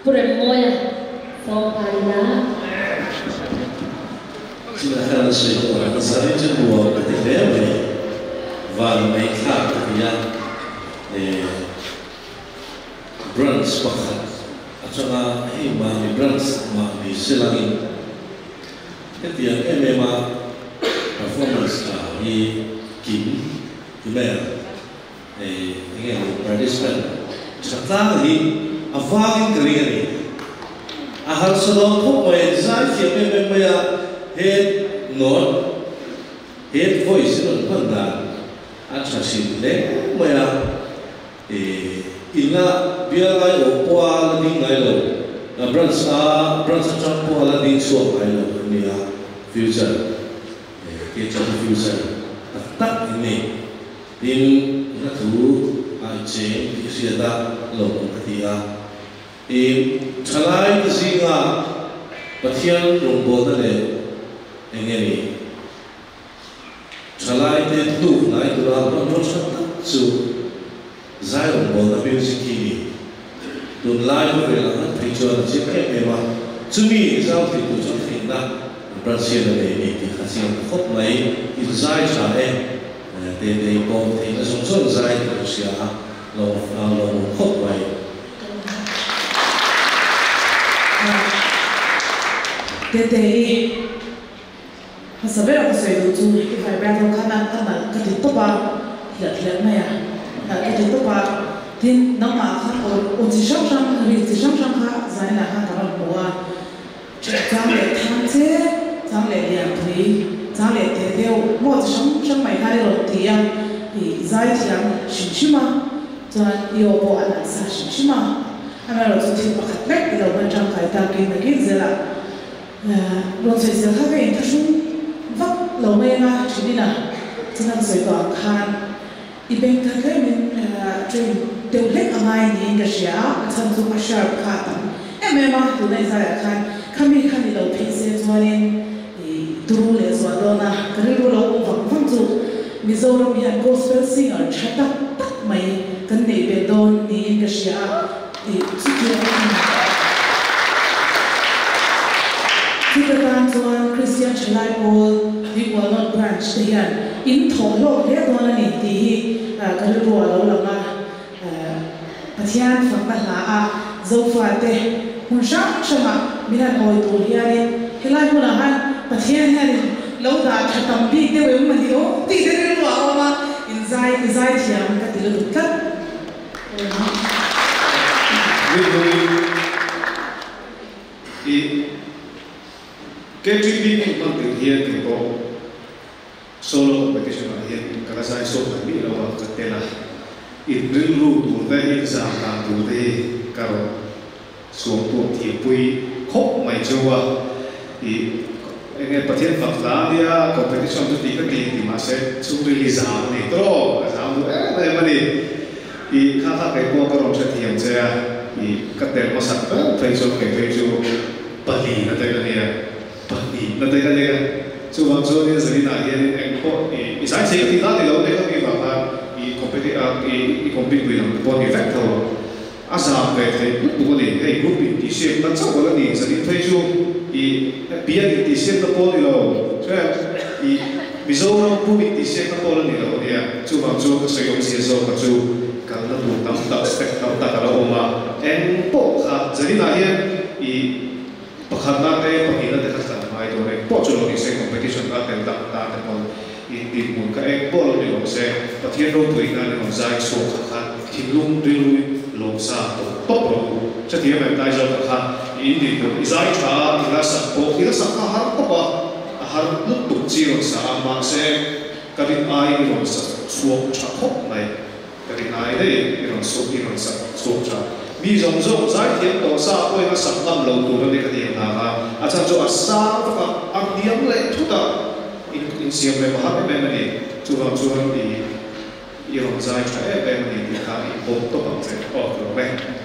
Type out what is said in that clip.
Pu Remmawia sawm nghal ila. Chutah khan an sawi tawh a, Zarin chu nuam ka ti hle mai, van mai thlak ka ti a, eh branch pakhat atanga hei mahni branch mahni silangin hetiang em em a performance tha hi kim ti mai ang. Hei enge maw participant tha tlang hi a vangin ka ring a ni. A harsa dawn khawp mai, zai thiam em em mai a, head note, head voice in rawn hman dan a tha hrim hle mai a, ih ina bial ngai awm pawh a la ding ngai lo, branch a branch atang pawh a la ding chhuak ngai lo a nia, future, kei chuan future tak tak in ni. Tin, hla thu a i cheng tih hriat a lawmawm ka ti a. Tin, thalai te zinga Pathian rawngbawlna leh eng nge ni? Thalai te hnuk hnai tura hmanraw tha tak chu zai rawngbawlna music hi ni. Tunlai khawvel ang han phei chuan a chiang em em a, chumi zau thei tur chuan theihna Branch hian a nei a ni tih kha chiang ta khawp mai. Inzai tha e. Tete pawh theihna zawng zawng zai tih ka hria a, lo lawmawm khawp mai. Tete i hmasa ber a ka sawi duh chu i vibrato kha na ka nalh ka ti tawp a, hliah hliah mai a, nalh ka ti tawp a, tin nangmah kha aw aw chi hrang hrang ri chi hrang hrang kha zainah khan ka rawn hmu a. Chang leh thang che, chang leh lian pui, chang leh te deuh maw chi hrang hrang mai khan i rawn ti a, i zai thiam hrim hrim a, chuan i aw pawh a nalh sa hrim hrim a, amaherawh chu thil pakhat vek i lo hman tangkai takin nakin zelah rawn sawi zel kha ka inthahrung vak lo mai anga thin ina chuan ka sawi tawh ang khan i beng kha tlemin train deuh hlek a ngai niin ka hria a, a chhan chu a sharp kha a tam em em a, tuna i zaiah khan khami kha ni lo phei se chuanin i turu leh zual dawn a, ka rilru lo awm vang vang chu Mizoram hian gospel singer tha tak tak mai kan neih belh dawn niin ka hria a, i chutiang a ni. Chuta tan chuan Kristian Thalai Pawl Tuikual North Branch te hian in thawh hlawk hle dawn a ni tih hi ka rilru a lo lang a. Pathian fakna hla a Zofate hmun hrang hrangah min han awi tur hianin helai hmunah han Pathian hianin lo dah tha tam bik deuh em a ni aw tih te rilru a awm a, in zai i zai thiam ka ti lutuk tlat. I KTP hmun hman tir hian kei pawh solo competition ah hian ka la zai sawk mai miah lo a, ka tel a, in rilru tur te, in zam dan tur te hi ka rawn suam tuam thiam pui khawp mai chu a, i enge Pathian fak hla ania competition chu tih ka ti ti mahse chhungril hi zam a ni tawk, a zam duh em em a ni. I kha kha kei pawh ka rawn hrethiam che a, i ka tel hmasak ber phei chuan kei phei chu pali na te ka nia, pahnih na te ka nia. Chuvang chuanin Zarina hianin eng pawh i i zai thei ka tih dan ni lo eng ami vang khan i competi a i i compete pui ang te pawh a ni vek tho ang. A zam ve thei lutuk a ni. Hei group intihsiakna chauh a la ni. Zanin phei chu i bial intihsiakna pawh a ni lo. Chuan i Mizoram pum intihsiakna pawh a la ni lo a nia. Chuvang chuan ka sawi awmzia zawka chu kalna tur tam tak, step tam tak a la awm a. Eng pawh kha zaninah hian i pakhatna te, pahnihna te kha tlan ngai dawn. Eng pawh chu lo ni se competition kha a tel tak ta te pawn in dinhmun kha eng pawh lo ni lo se, Pathian ropuina ni rawn zai chhuak kha khan thinlung rilru lawmsa tawp tawp rawh u. Chutiang em tai zawk kha i in dinhmun i zai tha a, i la sak pawh i la sak kha a har tawp a, a har lutuk chi rawn sa a, mahse ka rin aiin i rawn sak chhuak tha khawp mai. Ka rin ai daih i rawn suak i rawn sak chhuak tha. Mi zawng zawng zaithiam tawh sa pawhin a sak ngam lo tur a ni ka ti ang hna kha. A chhan chu a sang vak a, a hniam leh thut a, in insiam rem a har em em a ni. Chuvang chuan i i rawn zai tha em em a ni tih kha i pawm tawp ang che. Aw ka lawm e.